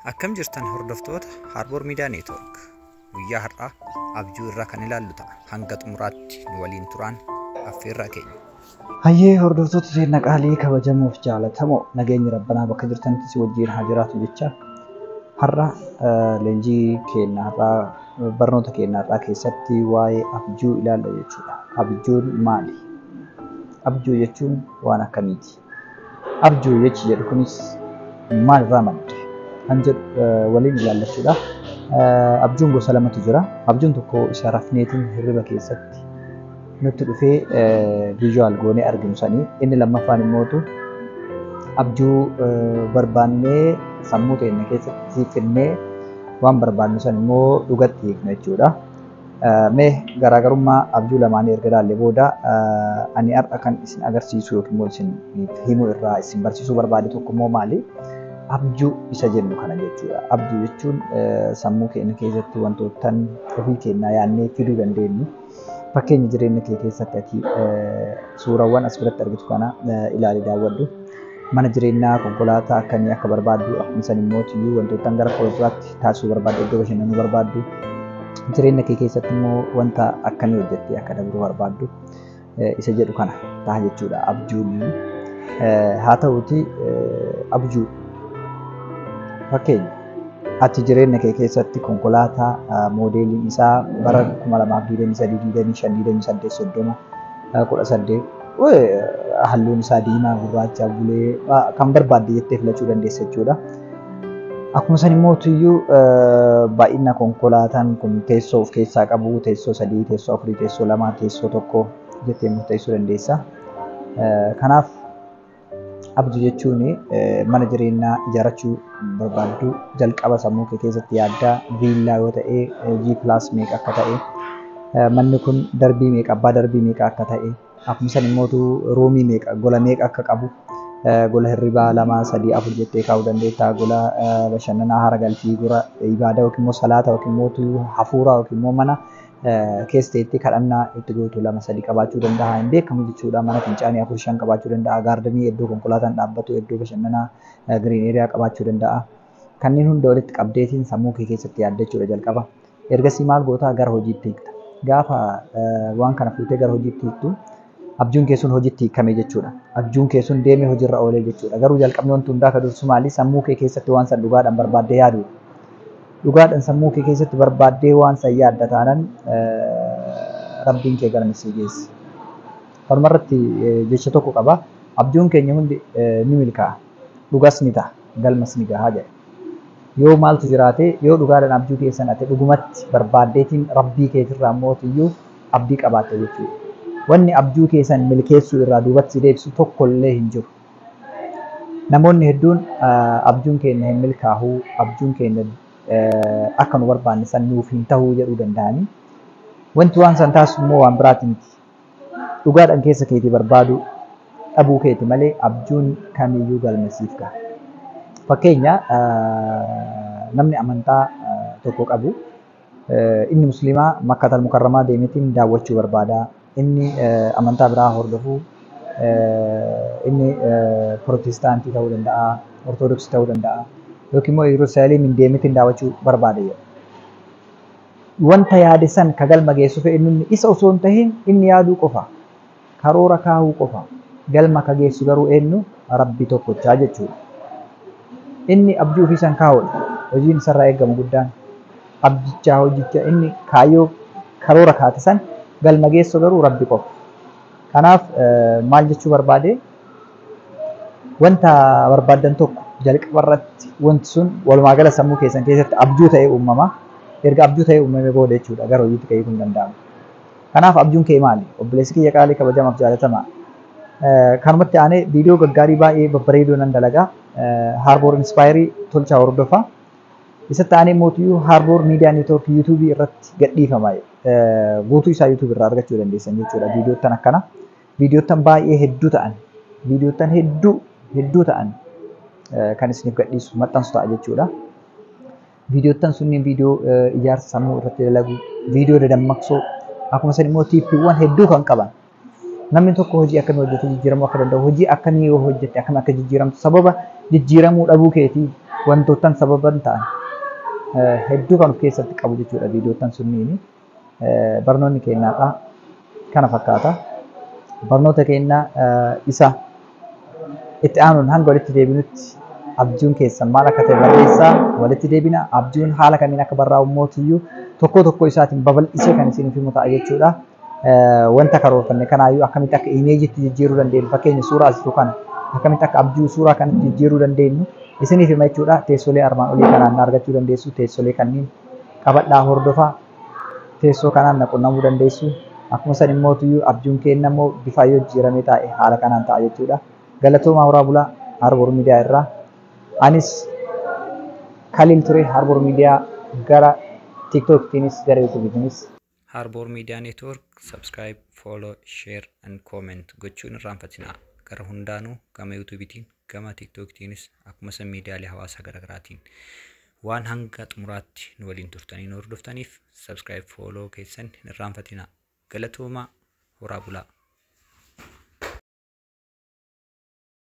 Akkam jirtan hordoftoota Harbour Media Network. Guyyaa har'aa abjuu irraa kan ilaallu ta'a. Hanga xumuraatti nu waliin turaan affeerraa keenya. Hayyee hordoftoota seenaa qaalii kabajamoof jaalatamoo, nageenyi rabbanaa bakka jirtanitti si wajjin haa jiraatu jecha, har'a leenjii keenya har'aa, barnoota keenya har'aa keessatti waa'ee abjuu ilaalla jechuudha. Abjuun maali? Abjuu jechuun waan akkamiiti? Abjuu jechi jedhu kunis maalirraa madde? Kan jedhu waliin ilaallachuudha. Abjuun gosa lamatu jira. Abjuun tokko isa rafneetiin hirriba keessatti nutti dhufee visual goonee arginu sanii. Inni lammaffaan immootu abjuu barbaannee sammuu keenya keessatti finnee waan barbaannu san immoo dhugatti hiikna jechuudha. Mee garaagarummaa abjuu lamaanii erga ilaallee booda, ani har'a kan isin agarsiisu yookiin immoo isin himuu irraa isin barsiisuu barbaade tokko immoo maali? Abjuu isa jennu kana jechuudha. Abjuu jechuun sammuu keenya keessatti wantootan ofii keenyaa yaadnee fiduu dandeenyu. Fakkeenya, jireenya kee keessatti ati suurawwan as biratti argitu kana ilaali, daawwadhu. Mana jireenyaa, konkolaataa akkamii akka barbaaddu, akkuma san immoo tiyyuu wantootan gara fuulduraatti taasisuu barbaaddu, iddoo bashannanuu barbaaddu, jireenya kee keessatti immoo wanta akkamii hojjettee akka dabruu barbaaddu isa jedhu kana ta'a jechuudha abjuun. Haa ta'uuti, abjuu fakkeenya ati jireenya kee keessatti konkolaataa moodeeliin isaa bara 2023, 25, 28, 30, 18, halluun isaa diimaa, gurraacha, bulee kan barbaadde jettee filachuu dandeessa jechuudha. Akkuma san immoo tuyyuu baay'ina konkolaataan kun teessoo of keessaa qabu, teessoo sadii, teessoo afurii, teessoo lama, teessoo tokko jettee murteessuu dandeessa. Kanaaf abjuu jechuun mana jireenyaa ijaarrachuu barbaaddu jalqaba sammuu kee keessatti yaaddaa, viillaa yoo ta'e G+ meeqa akka ta'e, manni kun darbii meeqa, abbaa darbii meeqa akka ta'e, akkuma san immoo roomii meeqa, gola meeqa akka qabu, gola hirribaa lama, sadii, afur jettee kaa'uu dandeetta, gola bashannanaa, hara galfii, gola ibaadaa yookiin immoo salaata yookiin immoo hafuuraa yookiin immoo mana keessa teettee kadhannaa itti gootu lama sadii qabaachuu danda'a, hin beekamu jechuudha. Mana fincaanii afur shan qabaachuu danda'a. Gaardenii, iddoo konkolaataan dhaabbatu, iddoo bashannanaa, green area qabaachuu danda'a. Kanneen hunda walitti qabdeetiin sammuu kee keessatti yaadda jechuudha jalqaba. Ergasii maal gootaa? Gara hojiitti hiikta. Gaafa waan kana fuutee gara hojiitti hiiktu, abjuun kee sun hojiitti hiikame jechuudha. Abjuun kee sun deemee hojiirra oolee jechuudha. Garuu jalqabni wanti hundaa ka dursu maali? Sammuu kee keessatti waan san dhugaadhaan barbaaddee yaaduudha. Dhugaadhaan sammuu kee keessatti barbaaddee waan san yaadda taanaan, rabbiin kee galma sii geessa. Kanuma irratti jecha tokko qaba. Abjuun keenya hundi ni milkaa'a. Dhugas ni ta'a. Galmas ni gahaa jedha. Yoo maaltu jiraate? Yoo dhugaadhaan abjuu keessan ati dhugumatti barbaaddeetiin rabbii keetirraa mootiyyuu abdii qabaatte jechuudha. Wanni abjuu keessan milkeessuu irraa duubatti si deebisu tokkollee hin jiru. Namoonni hedduun abjuun keenya hin milkaa'u, abjuun keenya akka nu barbaanne san nuuf hin ta'uu jedhuu danda'anii. Wanti waan san taasisu immoo waan biraati miti. Dhugaadhaan keessa keetii barbaadu dhabuu keeti malee abjuun kamiyyuu galma siif gaha. Fakkeenya, namni amantaa tokko qabu, inni musliimaa Makkatal Mukarramaa deemeetiin daawwachuu barbaada. Inni amantaa biraa hordofu, inni Pirootestaantii ta'uu danda'a, Ortodoksii ta'uu danda'a, yookiin immoo Yerusaalemiin deemeetiin daawwachuu barbaada jedha. Wanta yaade san ka galma geessu inni isa osoo hin tahin, inni yaaduu qofa. Karoora kaahuu qofa. Galma ka geessu garuu eenyu? Rabbi tokkochaa jechuudha. Inni abjuu ofii san kaa'udha. Hojiin isarraa eegamu guddaan. Abjichaa hojicha inni kaayyoo karoora kaate san galma geessu garuu Rabbi qofa. Kanaaf maal jechuu barbaade? Wanta barbaaddan tokko jalqaba irratti wanti sun walumaa gala sammuu keessan keessatti abjuu ta'ee uumama. Erga abjuu ta'ee uumame booda jechuudha gara hojiitti ka'uu kun danda'ama. Kanaaf abjuun kee maali? Obboleessi kiyya qaalii kabajamaaf jaalatamaa. Kanumatti aanee viidiyoo gaggaarii baay'ee babbareedoo nan dalagaa. Harbour Inspire tolchaa hordofaa. Isatti aanee mootiyyuu Harbour Media Network YouTubeii irratti gadhiifama. Guutuu isaa YouTubeii irraa argachuu dandeessan jechuudha. Viidiyoottan akkana. Viidiyoottan baay'ee hedduu ta'an. Viidiyoottan hedduu hedduu ta'an kan isiniif gadhiisu maxxansu ta'a jechuudha. Viidiyoottan sunniin viidiyoo ijaarsa sammuu irratti dalagu, viidiyoo dadammaqsoo, akkuma san immoo tiippiiwwan hedduu kan qaban. Namni tokko hojii akkamii hojjetee jijjiiramuu akka danda'u, hojii akkamii yoo hojjette akkam akka jijjiiramtu, sababa jijjiiramuu dhabuu keetii Wantootan sababan ta'an hedduu kan of keessatti qabu jechuudha viidiyoottan sunniini. Barnoonni keenyaadha kana fakkaata. Barnoota keenya isa itti aanuun hanga walitti deebinutti abjuun keessan maal akka ta'e barreessaa, walitti deebina. Abjuun haala kamiin akka barraa'u mootiyyuu tokko tokko isaatiin babal'isee kan isiniif himu ta'a jechuudha. Wanta karoorfanne kanaayyuu akkamitti akka imeejitti jijjiiruu dandeenyu, fakkeenya suuraa asitu kana akkamitti akka abjuu suuraa kanatti jijjiiruu dandeenyu isiniif hima jechuudha. Teessolee armaan olii kanaan na argachuu dandeessu. Teessolee kanneen qabadhaa hordofaa. Teessoo kanaan na qunnamuu dandeessu. Akkuma san immootiyyuu abjuun keenya immoo bifaan yoo jijjiiramee taa'e haala kanaan ta'a jechuudha. Galatoomaa, horaa bulaa. Harboor Miidiyaa irraa anis Kaliil ture. Harboor Miidiyaa gara TikToktiinis gara YouTubetiinis. Harbour Media Network subscribe, follow, share and comment gochuun irraanfatinaa. Gara hundaanuu gama YouTubetiin, gama TikToktiinis, akkuma san miidiyaalee hawaasaa garaagaraatiin waan hanga xumuraatti nu waliin turtanii nu hordoftaniif subscribe, follow keessan hin irraanfatinaa. Galatoomaa, horaa bulaa.